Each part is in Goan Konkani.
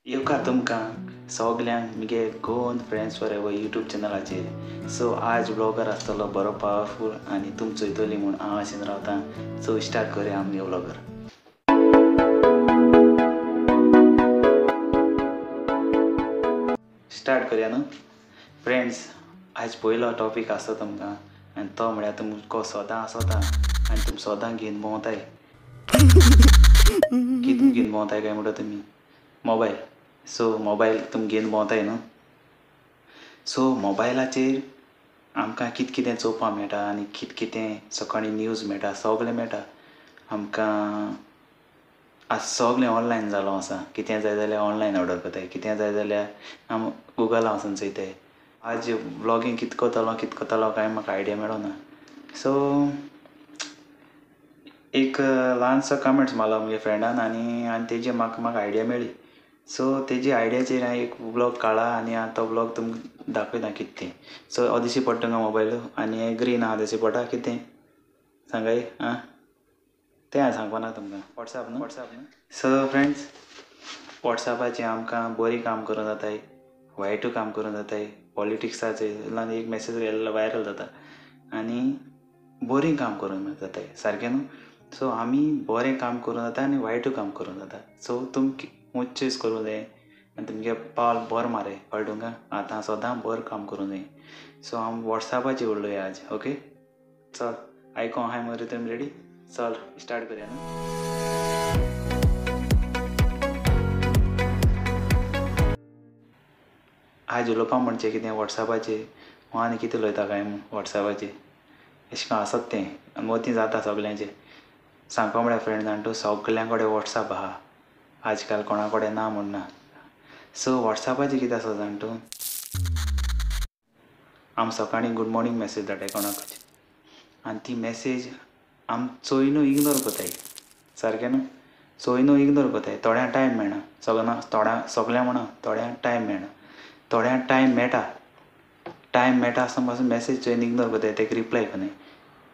येवकार तुमकां सगल्यांक मुगे गोवन फ्रेंड्स फॉरएवर यूट्यूब चॅनलाचेर. सो आज ब्लॉगर आसतलो बरो पावरफूल आनी तुम चोयतली म्हूण हांव आशेन रावतां. सो स्टार्ट करुया आमगे ब्लॉगर. स्टार्ट करुया न्हू फ्रेंड्स. आज पयलो टॉपीक आसता तुमकां आनी तो म्हळ्यार तुमकां सदां आसता आनी तुमी सदां घेवन भोंवताय. कितें घेवन भोंवताय काय म्हणटा तुमी? मोबायल. सो मोबायल तुमी घेवन भोंवताय न्हू. सो मोबायलाचेर आमकां कितें कितें चोवपाक मेळटा आनी कितें कितें सकाळीं न्यूज मेळटा, सगळें मेळटा आमकां. आज सगळें ऑनलायन जालो आसा. कितें जाय जाल्यार ऑनलायन ऑर्डर करताय, कितें जाय जाल्यार आम गुगला वचून चोयताय. आज ब्लॉगींग कितें करतलो कितें करतलो कांय म्हाका आयडिया मेळना. सो एक ल्हानसो कमेंट्स मारलो म्हगे फ्रेंडान आनी आनी तेजी म्हाका म्हाका आयडिया मेळ्ळी. सो तेजी आयडियाचेर हांवें एक ब्लॉग काडला आनी हांव तो ब्लॉग तुमकां दाखयता कितें तें. सो हो दिश्टी पडटा तुमकां मोबायल आनी ग्रीन आहा दिश्टी पडटा कितें सांगाय. आं तें हांवें सांगपाना तुमकां. वॉट्सएप न्हू, वॉट्सएप न्हू. सो फ्रेंड्स, वॉट्सएपाचेर आमकां बरी काम करूंक जाताय, वायटूय काम करूंक जाताय. पॉलिटिक्साचेर एक मॅसेज गेल्लो व्हायरल जाता आनी बरीं काम करूंक जाताय सारकें न्हू. सो आमी बरें काम करूंक जाता आनी वायटूय काम करूंक जाता. सो तुमकां खूंय चूज करूंक जाय आनी तुमगे पावल बरें मारय कळ्ळें तुमकां. आतां सदां बरें काम करूंक जाय. सो हांव वॉट्सएपाचेर उलया आज. ओके चल आयको आहाय मरे तुमी रेडी? चल स्टार्ट करुया न्हू. आज उलोवपा म्हणजे कितें वॉट्सएपाचेर हांव आनी कितें उलयता काय म्हूण वॉट्सएपाचेर अशें करून आसत तें मतीं जाता सगल्यांचें. सांगपा म्हळ्यार फ्रेंड जाण तूं सगल्यां कडेन वॉट्सएप आहा आज काल, कोणा कडेन ना म्हूण ना. सो वॉट्सएपाचेर कितें आसा जाण तूं, आम सकाळीं गूड मॉर्निंग मॅसेज धाडटाय कोणाकूच आनी ती मॅसेज आम चोयनू इग्नोर करताय सारकें न्हू. चोयनू इग्नोर करताय. थोड्यांक टायम मेळना, सगळ्यां थोड्या सगळ्यां म्हणा थोड्यांक टायम मेळना, थोड्यांक टायम मेळटा. टायम मेळटा आसतना पासून मॅसेज चोयन इग्नोर करताय, तेका रिप्लाय करनाय.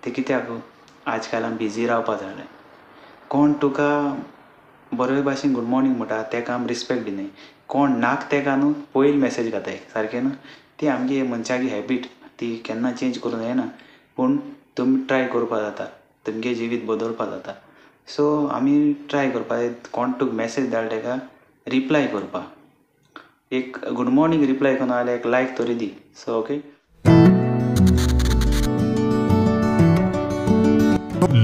तें कित्याक? आज काल आमी बिजी रावपा जालें. कोण तुका बरे भाशेन गूड मॉर्निंग म्हणटा तेका आमी रिस्पेक्ट दिनाय, कोण नाक तेका न्हू पयलीं मॅसेज घाताय सारकें न्हू. ती आमगे मनशाची हॅबीट, ती केन्ना चेंज करूंक जायना. पूण तुमी ट्राय करपा जाता, तुमगे जिवीत बदलपा जाता. सो आमी ट्राय करपा जाय कोण तुका मॅसेज धाडटा तेका रिप्लाय करपा. एक गूड मॉर्निंग रिप्लाय करना जाल्यार एक लायक तरी दी. So okay.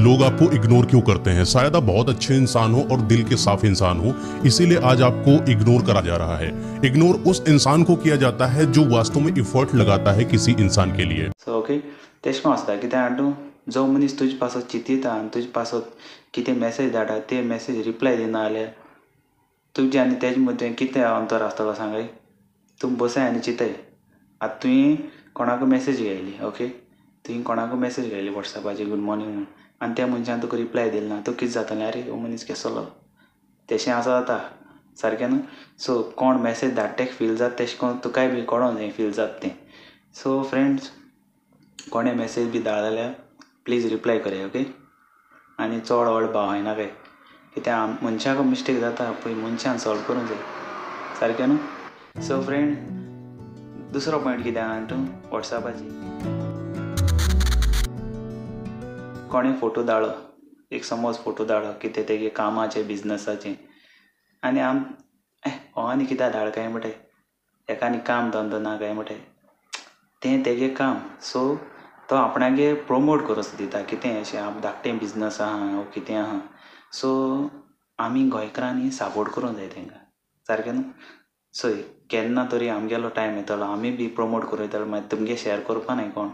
लोग आपको इग्नोर क्यों करते हैं? शायद आप बहुत अच्छे इंसान हो और दिल के साफ इंसान हो, इसीलिए आज आपको इग्नोर करा जा रहा है. इग्नोर उस इंसान को किया जाता है जो वास्तव में एफर्ट लगाता है किसी इंसान के लिए. सो ओके तेश कोन आसता कितें हाडूं तूं जो मनीस तुजे पासत चिंतिता आनी तुजे पासत कितें मॅसेज धाडटा ते मॅसेज रिप्लाय दिना जाल्यार तुजे आनी तेजे मदीं कितें अंतर आसतलो सांगाय. तूं बसाय आनी चिंताय. आतां तुवें कोणाकूय मॅसेज घायली, ओके तुवें कोणाकूय मॅसेज घायली वॉट्सएपाचेर गूड मॉर्निंग म्हूण आनी त्या मनशान तुका रिप्लाय दिली ना, तुका कितें जातलें? आरे हो मनीस केसलो तेशें आसा जाता सारकें न्हू. सो कोण मॅसेज धाडटा तेका फील जाता तेशें करून तुकाय बी कोणो जाय फील जाता तें. सो फ्रेंड्स, कोणें मॅसेज बी धाडला जाल्यार प्लीज रिप्लाय कराय. ओके आनी चड व्हड भाव काय कित्याक मनशाक मिस्टेक जाता पळय, मनशान सॉल्व करूंक जाय सारकें न्हू. सो फ्रेंड, दुसरो पॉयंट कितें आहा तूं वॉट्सएपाचेर कोणें फोटो धाडलो, एक समज फोटो धाडलो कितें तेगे कामाचें बिजनसाचें आनी आम हो आनी कित्याक धाड काय म्हणटाय, हेका आनी काम धंदो ना काय म्हणटाय. तें तेगे काम. सो तो आपणागे प्रोमोट करूंक दिता कितें अशें धाकटें बिजनस आहा वो कितें आहा. सो आमी गोंयकारांनी सपोर्ट करूंक जाय तेंकां सारकें न्हू. चोय केन्ना तरी आमगेलो टायम येतलो आमी बी प्रोमोट करूं येतलो, मागीर तुमगे शेअर करपा न्हय कोण.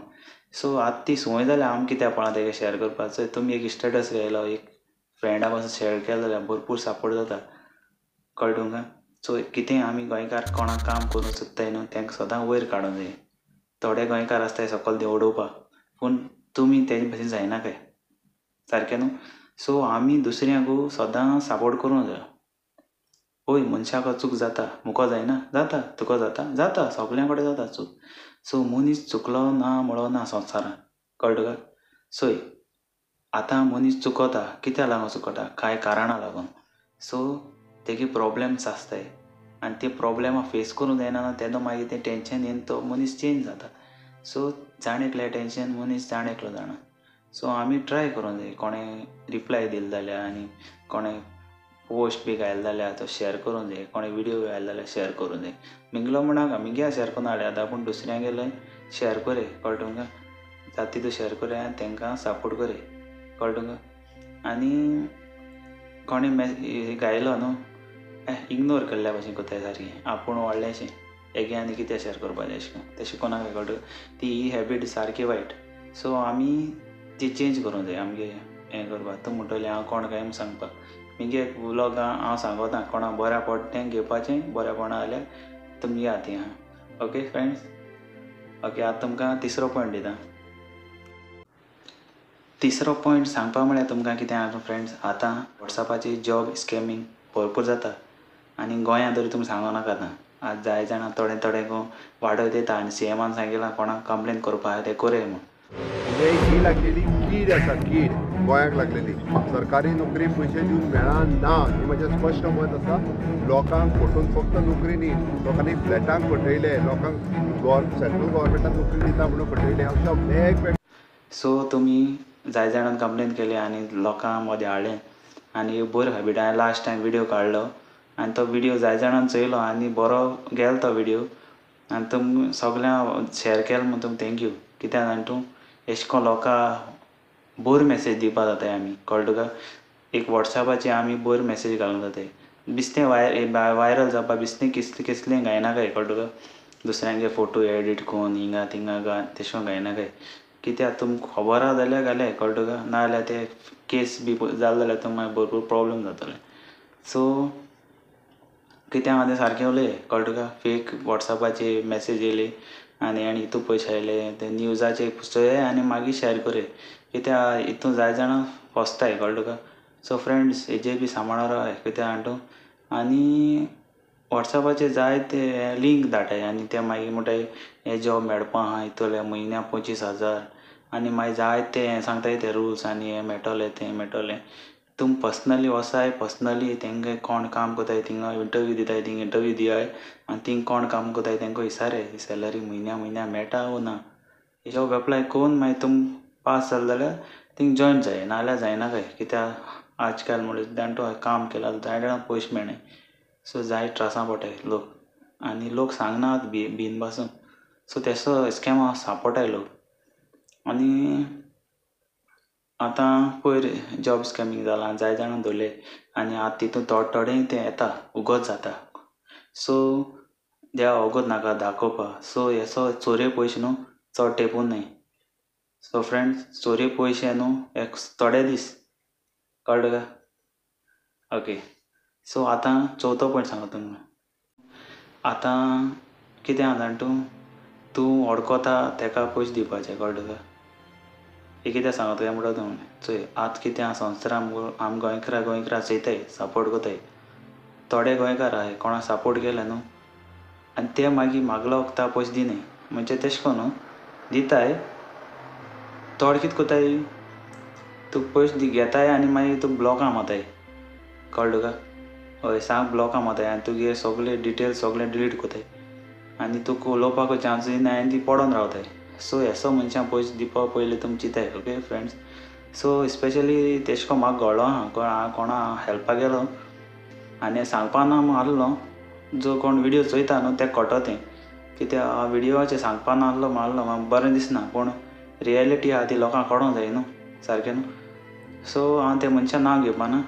सो आतां ती संवय जाल्या आमी कित्याक पळा तेका शेअर करपाक. चोय तुमी एक स्टेटस घायलो, एक फ्रेंडा पासून शेअर केलो जाल्यार भरपूर सपोर्ट जाता कळ्ळें तुमकां. सो कितें आमी गोंयकार कोणाक काम करूंक सोदताय न्हू तेंकां सदां वयर काडूंक जाय. थोडे गोंयकार आसताय सकयल ते उडोवपाक, पूण तुमी तेजे भशेन जायना काय सारकें न्हू. सो आमी दुसऱ्यांक सदां सपोर्ट करूंक जाय. हय मनशाक चूक जाता, मुको जायना जाता, तुका जाता जाता, सगल्यां कडेन जाता चूक. सो मनीस चुकलो ना म्हणो ना संवसारांत कळ्ळें तुका. चोय आतां मनीस चुकता, कित्याक लागून चुकता? कांय कारणां लागून. सो तेगे प्रोब्लेम्स आसताय. आनी ते प्रोब्लेमा फेस करूंक जायना न्हू तेन्ना मागीर तें टेंशन येवन तो मनीस चेंज जाता. सो जाण एकल्या टेंशन मनीस जाण एकलो जाणा. सो आमी ट्राय करूंक जाय कोणें रिप्लाय दिले जाल्यार आनी कोणें पोस्ट बी घायले जाल्यार तो शेअर करूंक जाय, कोणें विडियो घायले जाल्यार शेअर करूंक जाय. मिगलो म्हणाका मिगे शेअर करून हाडया आतां, पूण दुसऱ्यांगेले शेअर करे, कळ्ळें तुमकां? जाता तितू शेअर करे आनी तांकां सपोर्ट करे, कळ्ळें तुमकां? आनी कोणें घायलो न्हू इग्नोर केल्ल्या भशेन करताय सारकें, आपूण व्हडलेंशें हेगे आनी कितें शेअर करपाचें अशें करून तशें कोणाक कळटा. ती ही हॅबीट सारकी वायट. सो आमी ती चेंज करूंक जाय आमगे हें करपाक. तूं म्हणटलें हांव कोण काय म्हूण सांगपाक, मिगे व्लॉग हांव सांगता कोणाक बऱ्या पडटा तें घेवपाचें, बऱ्या पडना जाल्यार तुमगे हाती आहा. ओके फ्रेंड्स, ओके आतां तुमकां तिसरो पॉयंट दिता. तिसरो पॉयंट सांगपा म्हळ्यार तुमकां कितें आहा फ्रेंड्स, आतां वॉट्सॅपाचेर जॉब स्कॅमींग भरपूर जाता आनी गोंयांत तरी तुमी सांगू नाका. आतां आज जाय जाणां थोडे थोडे वाडत येता आनी सीएमान सांगिलां कोणाक कंप्लेन करपा आहा तें करया म्हूण. ही लागलेली कीड आसा, कीड गोंयाक लागलेली. सरकारी नोकरी पयशे दिवन मेळना ही म्हजें स्पश्ट मत आसा. लोकांक फटोवन फक्त नोकरी न्ही, लोकांनी फ्लॅटांक फटयले, लोकांक सेंट्रल गव्हर्मेंटान नोकरी दिता म्हणून फटयले, अशा वेगवेगळे. सो तुमी जाय जाणान कंप्लेन केली आनी लोकां मदें हाडलें आनी एक बरी हॅबिट. हांवें लास्ट टायम विडियो काडलो आनी तो विडियो जाय जाणान चोयलो आनी बरो गेलो तो विडियो आनी तुमी सगळ्यांक शेअर केलो म्हूण तुमकां thank you. कित्याक जाणा तूं, एशें कोन्न लोकां बरी मॅसेज दिवपा जाताय आमी, कळ्ळें तुका? एक वॉट्सॅपाचेर आमी बरी मॅसेज घालूंक जाताय, बिस्तें वायरल जावपा बिस्तें किसलें किसलें घायनाकाय, कळ्ळें तुका? दुसऱ्यांगे फोटो एडिट करून हिंगा थिंगा तेशें करून घायनाकाय. कित्याक तुमकां खबर आसा जाल्यार घालाय, कळ्ळें तुका? नाजाल्यार ते केस बी जाले जाल्यार तुमकां मागीर भरपूर प्रोब्लेम जातले. सो कित्याक आहा तें सारकें उलय, कळ्ळें तुका? फेक वॉट्सॅपाचेर मॅसेज येयली आनी आनी हितू पयशे आयले ते न्यूजाचेर चोय आनी मागीर शेअर करय, कित्याक हितून जाय जाणां फसताय, कळ्ळें तुका? सो फ्रेंड्स हेजेर बी सांबाळून रावाय, कित्याक जाणा तूं, आनी वॉट्सॅपाचेर जाय ते लिंक धाडटाय आनी ते मागीर म्हणटाय हे जॉब मेळपा आहा हितूले म्हयन्याक 25,000 आनी मागीर जाय ते हें सांगताय ते रुल्स आनी हें मेळटलें तें मेळटलें. तुमी पर्सनली वचाय, पर्सनली तेंगे कोण काम करताय थिंगा इंटरव्यू दिताय थिंगा इंटरव्यू दियाय आनी थिंग कोण काम करताय तेंकां विचाराय सॅलरी म्हयन्या म्हयन्या मेळटा वो ना. जॉब एप्लाय करून मागीर तुमी पास जाले जाल्यार थिंग जॉयन जाय, नाजाल्यार जायना काय. कित्याक आज काल म्हणल्यार जाणटो काम केलां जाय जाणां पयशे मेळनाय. सो जाय त्रासां पडटाय लोक आनी लोक सांगनात बीन पासून. सो तेसो स्कॅम सापडटाय लोक. आनी आतां पयर जॉब स्कॅमींग जालां, जाय जाणां धरले आनी आतां तितून थोडे थोडे तें येता उगत जाता. सो देवा वगत नाका दाखोवपा. सो हेसो चोरये पयशे न्हू चड तेंपून न्हय. सो फ्रेंड्स चोरये पयशे न्हू एक थोडे दीस, कळ्ळें तुका? ओके, सो आतां चवथो पॉयंट सांगता तुमकां. आतां कितें आहा जाणा तूं, तूं वळखता तेका पयशे दिवपाचे, कळ्ळें तुका? हे कितें सांगता तुवें म्हणटा तूं चोय आतां कितें आहा संवसार आम गोंयकारां गोंयकारां चोयताय, सपोर्ट करताय. थोडे गोंयकार आहाय कोणाक सपोर्ट केले न्हू आनी ते मागीर मागलो वखता पयशे दिनाय, म्हणजे तेशें करून न्हू दिताय थोडे कितें करताय तूं पयशे घेताय आनी मागीर तूं ब्लॉकां मारताय, कळ्ळें तुका? हय सांग ब्लॉकां मारताय आनी तुगे सगळे डिटेल्स सगळे डिलीट करताय आनी तुका उलोवपाक चान्स दिनाय आनी ती पडोन रावताय. सो हेसो मनशां पयशे दिवपा पयलीं तुमी चिंताय, ओके फ्रेंड्स. सो स्पेशली तेशें कोन्न म्हाका घडलो आहा, हांव कोणा हेल्पाक गेलो आनी सांगपा ना म्हूण आहलो, जो कोण विडियो चोयता न्हू तेका कळटलें तें, कित्याक विडियोचेर सांगपा ना आहलो मारलो म्हाका बरें दिसना, पूण रियलिटी आहा ती लोकांक कळोंक जाय न्हू सारकें न्हू. सो हांव त्या मनशान नांव घेवपा ना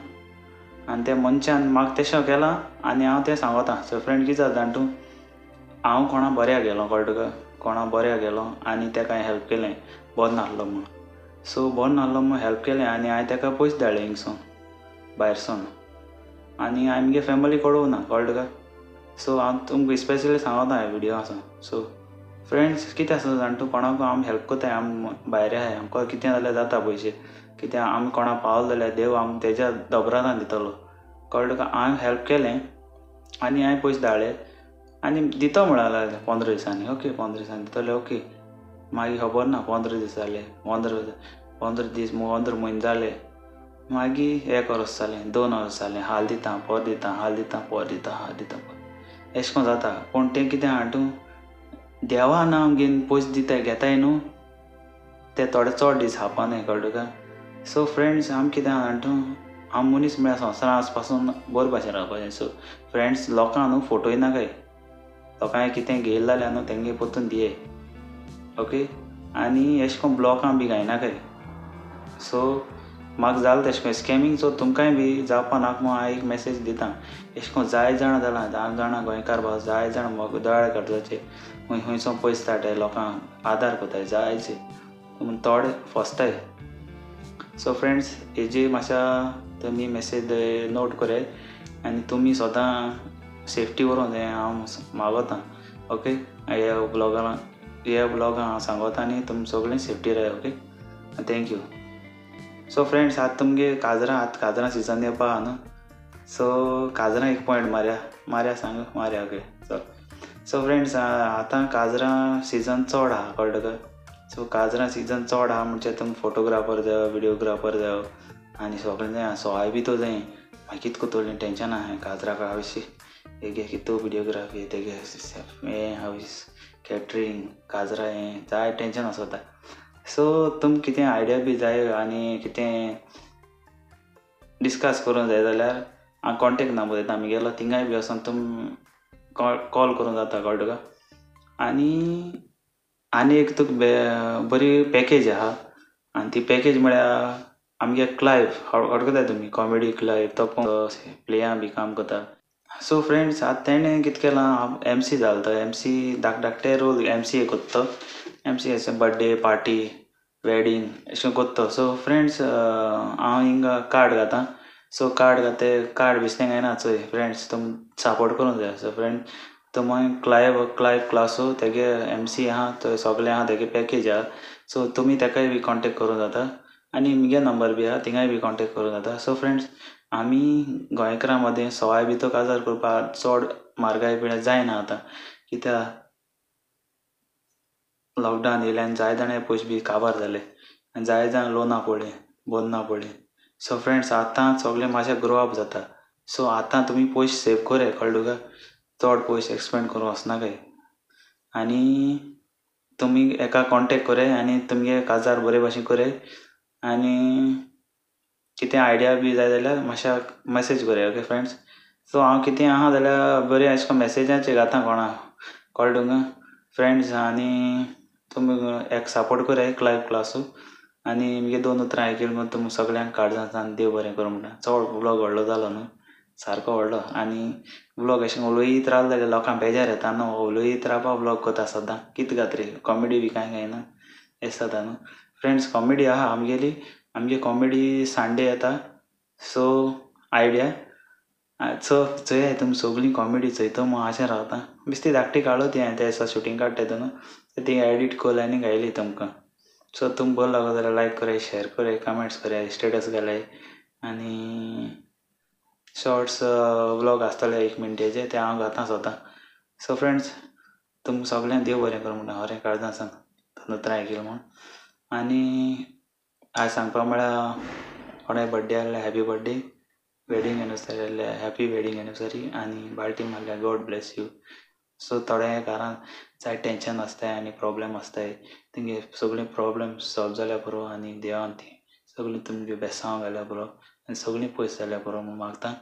आनी त्या मनशान म्हाका तेशें केलां आनी हांव तें सांगता. सो फ्रेंड कितें जाता जाणा तूं, हांव कोणा बऱ्याक गेलो, कळ्ळें तुका? कोणा बऱ्याक गेलो आनी तेका हांवें हेल्प केलें, बरो नासलो म्हूण. सो बरो नासलो म्हूण हेल्प केलें आनी हांवें तेका पयशे धाडले हिंगसून भायरसून आनी हांवें म्हगे फॅमिली कळोवंक ना, कळ्ळें तुका? सो हांव तुमकां स्पेशली सांगता ह्या विडियो आसा. सो फ्रेंड्स कितें आसा जाणा तूं, कोणाकूय आमी हेल्प करताय, आमी भायर आहाय, आमकां कितें जाल्यार जाता पयशे, कित्याक आमी कोणाक पावले जाल्यार देव आमकां तेज्या दोबरान दितलो, कळ्ळें तुका? हांवें हेल्प केलें आनी हांवें पयशे धाडले आनी दितो म्हणलें 15 दिसांनी, ओके 15 दिसांनी दितले, ओके. मागीर खबर ना 15 दीस जाले, 15 दीस 15 म्हयने जाले, मागीर 1 वर्स जालें, 2 वर्स जालें, हाल दिता पर दिता, हाल दिता पर दिता, हाल दिता पर. एशें कोन्न जाता. पूण तें कितें आहा तूं देवा नांव घेवन पयशे दिताय घेताय न्हू ते थोडे चड दीस हापानाय कळ्ळें तुका. सो फ्रेंड्स आमी कितें आहा तूं आमी मनीस म्हळ्यार संवसारांत आस पासून बरे भाशेन रावपाचें. सो फ्रेंड्स लोकांक न्हू फोटोय नाकाय, लोकांक कितें घेयलें जाल्यार न्हू तेंगे परतून दिये ओके. आनी एशें कोन्न ब्लॉकां बी घायनाकाय. सो म्हाका जालें तेशें कोन्न स्कॅमींग सो तुमकांय बी जावपा नाका म्हूण हांव एक मॅसेज दिता. एशें कोन्न जाय जाणां जालां हांव जाणा गोंयकार भास जाय जाण दोळे कर्जाचे खंय खंयसो पयशे धाडटाय लोकांक आदार करताय जायचे पूण थोडे फसताय. सो फ्रेंड्स हेजी मातशा तुमी मॅसेज नोट कराय आनी तुमी सदां सेफ्टी व्हरूंक जाय हांव मागोता ओके. ह्या ब्लॉगान ह्या ब्लॉगान हांव सांगोता आनी तुमी सगळीं सेफ्टी राय okay thank you. So friends आतां तुमगे काजरां आतां काजरां सिजन येवपा आहा न्हू सो काजरां एक पॉयंट मारया मारया सांग मारया ओके चल. सो फ्रेंड्स आतां काजरां सिजन चड आहा कळ्ळें तुका. सो काजरां सिजन चड आहा म्हणजे तुमी फोटोग्राफर जायो विडियोग्राफर जायो आनी सगळें जाय सोय बी तो जाय मागीर कितें करतलीं टेंशन आहा काजरां हांवें हेगे कितू विडियोग्राफी तेगे हें हांवें कॅटरींग काजरां हें जाय टेंशन आसता. सो तुमकां कितें आयडिया बी जाय आनी कितें डिस्कस करूंक जाय जाल्यार हांव कॉन्टेक्ट नंबर दिता आमगेलो थिंगाय बी वचोन तुमी कॉल करूंक जाता कळ्ळें तुका. आनी आनी एक तुका बरी पॅकेज आहा आनी ती पॅकेज म्हळ्यार आमगे क्लायव वळखताय तुमी कॉमेडी क्लायव तो प्लेया बी काम करता. सो फ्रेंड्स आतां तेणें कितें केलां एम सी जालो तो एम सी धाक धाकटे रोल एम सी करता तो एम सी अशें बर्थडे पार्टी वेडींग अशें करता. सो फ्रेंड्स हांव हिंगा कार्ड घातां सो कार्ड घात कार्ड बेश्टें घायना चोय फ्रेंड्स तुमी सपोर्ट करूंक जाय. सो फ्रेंड तुमी क्लायव क्लायव क्लासो तेगे एम सी आहा तो सगळें आहा तेगे पॅकेज आहा सो तुमी तेकाय बी कॉन्टेक्ट करूंक जाता आनी मुगे नंबर बी आहा थिंगाय बी कॉन्टेक्ट करूंक जाता. सो फ्रेंड्स आमी गोंयकारां मदें सवाय भितर काजार करपाक चड म्हारगाय बी जायना आतां कित्याक लॉकडावन येयलें आनी जाय जाणां पयशे बी काबार जाले आनी जाय जाण लोनां पडलीं बोन्नां पडलीं. सो फ्रेंड्स आतां सगळें मातशें ग्रो अप जाता सो आतां तुमी पयशे सेव कराय कळ्ळें तुका चड पयशे एक्सपेंड करूंक वचनाकाय आनी तुमी एका कॉन्टेक्ट कराय आनी तुमगे काजार बरे भाशेन कराय आनी कितें आयडिया बी जाय जाल्यार मातशें मॅसेज कराय ओके फ्रेंड्स. सो हांव कितें आहा जाल्यार बरें अशें करून मॅसेजाचेर घाता कोणा कळ्ळें तुमकां फ्रेंड्स. आनी तुमी एक सपोर्ट कराय क्लायव क्लासू आनी मुगे दोन उतरां आयकली म्हूण तुमी सगळ्यांक काळजांतल्यान देव बरें करूं म्हणटा. चड ब्लॉग व्हडलो जालो न्हू सारको व्हडलो आनी ब्लॉग अशें उलयत रावलें जाल्यार लोकांक बेजार येता न्हू उलयत रावपा ब्लॉग करता सदां कितें जाता रे कॉमेडी बी कांय कांय ना अशें जाता न्हू फ्रेंड्स. कॉमेडी आहा आमगेली आमगे कॉमेडी संडे येता सो आयडिया सो चोयाय तुमी सगळीं कॉमेडी चोयता म्हूण आशें रावता बेश्टी धाकटी काडलो ती हांवें त्या दिसा शुटींग काडटा तेन्ना ती एडिट कोरली आनी घायली तुमकां. सो तुमकां बरो लागलो जाल्यार लायक कराय शेयर कराय कमेंट्स कराय स्टेटस घालाय आनी शॉर्ट्स व्लॉग आसतले एक मिनटेचे ते हांव घातां स्वता. सो फ्रेंड्स तुमकां सगळ्यांक देव बरें करूं म्हणटा खरें काळजां सावन उतरां आयकलीं म्हूण. आनी आयज सांगपा म्हळ्यार कोणाय बड्डे आहल्यार हॅपी बड्डे, वेडींग एनिवर्सरी आहल्यार हॅपी वेडींग एनिवर्सरी आनी बाळटी मारल्यार गॉड ब्लेस you. सो थोड्या घरान जाय टेंशन आसताय आनी प्रोब्लेम आसताय तेंगे सगळीं प्रोब्लेम सॉल्व जाल्यार पुरो आनी देवान ती सगळीं तुमगे बेसांव घाल्यार पुरो आनी सगळीं पयस जाल्यार पुरो म्हूण मागता.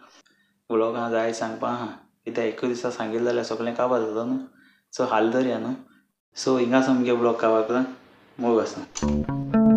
व्लॉगां जाय सांगपा आहा कित्याक एकूच दिसा सांगिल्लें जाल्यार सगळें काबार जाता न्हू सो हाल दरया न्हू. सो हिंगा सावन मुगे व्लॉग काबार करता मोग आसा.